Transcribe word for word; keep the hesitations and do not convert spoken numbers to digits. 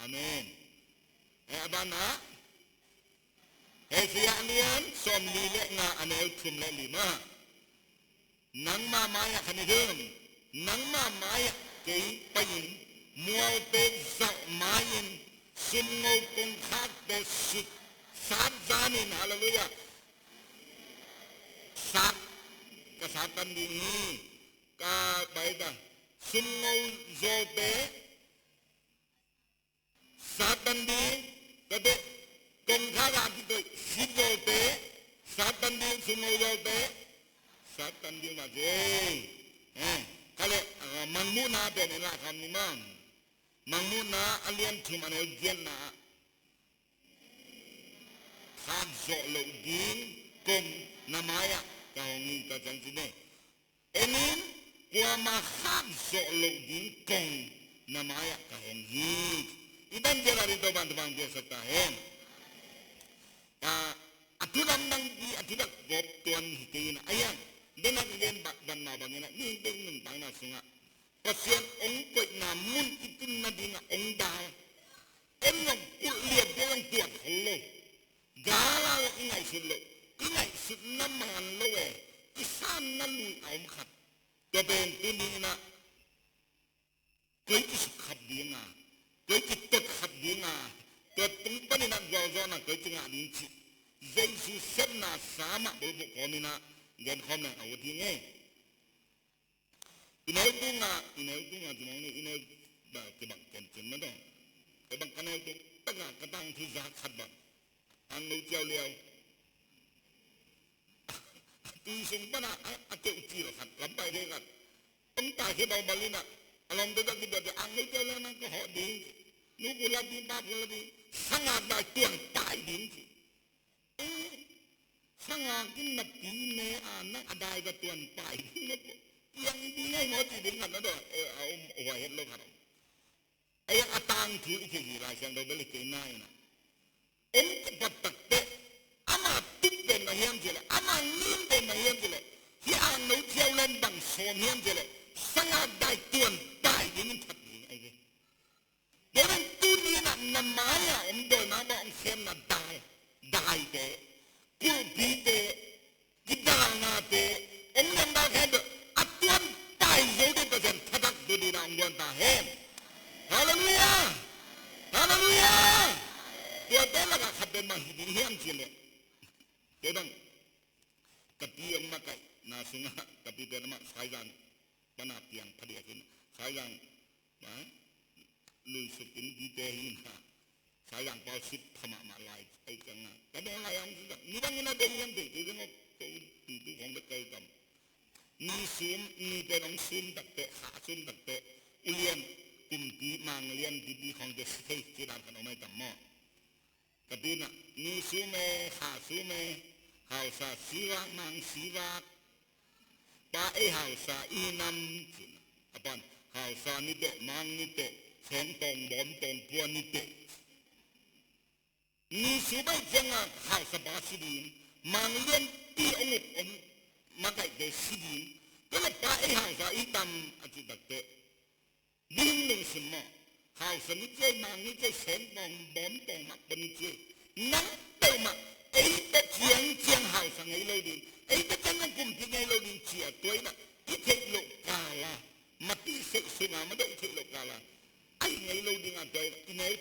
Amen. Eh, a banah, Isaiah a lian sawmli le nga, a neu thum le lima. Nangma mai-ah khan i dum, nangma mai-ah kei pai-in, mualte zalh mai-in, sumngo kongkhakte sut sat zanin, halleluiah, sat, ka sattan ding hi, ka baita, sumngo zawlte sattan ding, tate, kongkhak ah kikoih, sit zawlte sattan ding, sumngo zawlte sattan ding mah ci. Eh, kale, ah, Mangmuhna pen en lai kha ni maw. Mangmuhna a lian thum, a neu giatna ah, khak zawh loh ding kong na mai-ah ka hong hi, tua ciang ci ni. En in, kuamah khak zawh loh ding kong na mai-ah ka hong hi. I dan ciang a ding Topa'n thupha hong piaksak ta hen. A, a thu lamdang pi, a thu dak gawp tuan hi kei in a, a hiang, den a ka gen bang, bang mah bangin a, mihingte i nuntakna sungah Pasian hong koihna mun i tun nadingah hong dal. En zong kulh liatte zong tuat khol lo. Gal a zong i ngaihsut loh. I ngaihsutna man lo e. I sanna lui a om khat. Tua pen tuni in a, koi kisukkhap ding a, koi kitot khat ding a, tua tung panin a gualzawhna koi kingah ding cih Jesu sepna sa mah bulphuh kawmin a genkhawm leng a ut hi ing e. I neu tung a, i neu tung a, ci mawk ni, i neu, ba, kibang ken cin mah dong. Kibang ka neu tung tak a, ka tangthu za khat bang, angno ciau liau. Tui sung pan a, a, a keu cil khat, lam pai thei khat. Hong taikhia balbal in a, a lawmte tawh kituat ciang, angno ciau liau nang ka hawh ding ci. Nu kul a ding, pa kul a ding, sanga dai tuan pai ding ci. Eh, sanga kin napi ne a, nang a dai ka tuan pai ding na pu. Piang ding ngai maw ci ding khat na daw, eh, a om, a huai het lo khat om. Ei, a tangthu i theih hi Lai Siangtho bel hi kei na in a. Hong kipat takteh, ama tup pen bang hiam cih leh, ama ngim pen bang hiam cih leh, hih angno ciau len bang sawm hiam cih leh, sanga dai tuan pai dingin that ding ahi ve. Tua pen tuni in a na mai-ah om dawimangpa hong semna dai, daite, kulhpite, kidalnate, hong liangdal khempeuh a tuan pai zo ding Pasian thatak tu ding a hong guan ta hen. Halleluiah! Halleluiah! Tuate lakah khat pen bang hi ding hiam cih leh, kei bang, ka pi hong makaihna sungah, ka pite na mah Saizang pan a piang phadiak in, Saizang, ma, luisuk in pite hi na, Saizang pau sut pha mahmah lai, ai ciang a. Ka dawn lai hong sut a, nidang in a bei hiam thei, kei zong a ko tuitu khawng bek kai tam. Ni sum, ni pen hong sum takteh, kha sum takteh, ulian, kumpi, manglian, pipi khawngte si thei, ci dan khat om ai tam maw. Ka pi in a, ni sum e, kha sum e, hausa sivak, mang sivak, pa ei hausa i nam, ci in a. A pan, hausa ni teh, mang ni teh, seng tawng, bawm tawng, pua ni teh. Ni sum ahih ciangin hausa pa si ding, mang lianpi hong uk om makaihte si ding. Tua leh pa ei hausa i tam a cih takteh, ding lungsim maw? Hausa ni ci ei, mang ni ci ei, seng tawng, bawm tawng mah pua ni ci ei. Nang peuhmah eite ciangciang hausa ngei lo ding, eite ciangciang kumpi ngei lo ding ci a, tua in a i theih loh kal a, mati seih sung a mah tawh i theih loh kal a, a hi ngei lo ding a, tua in a i neu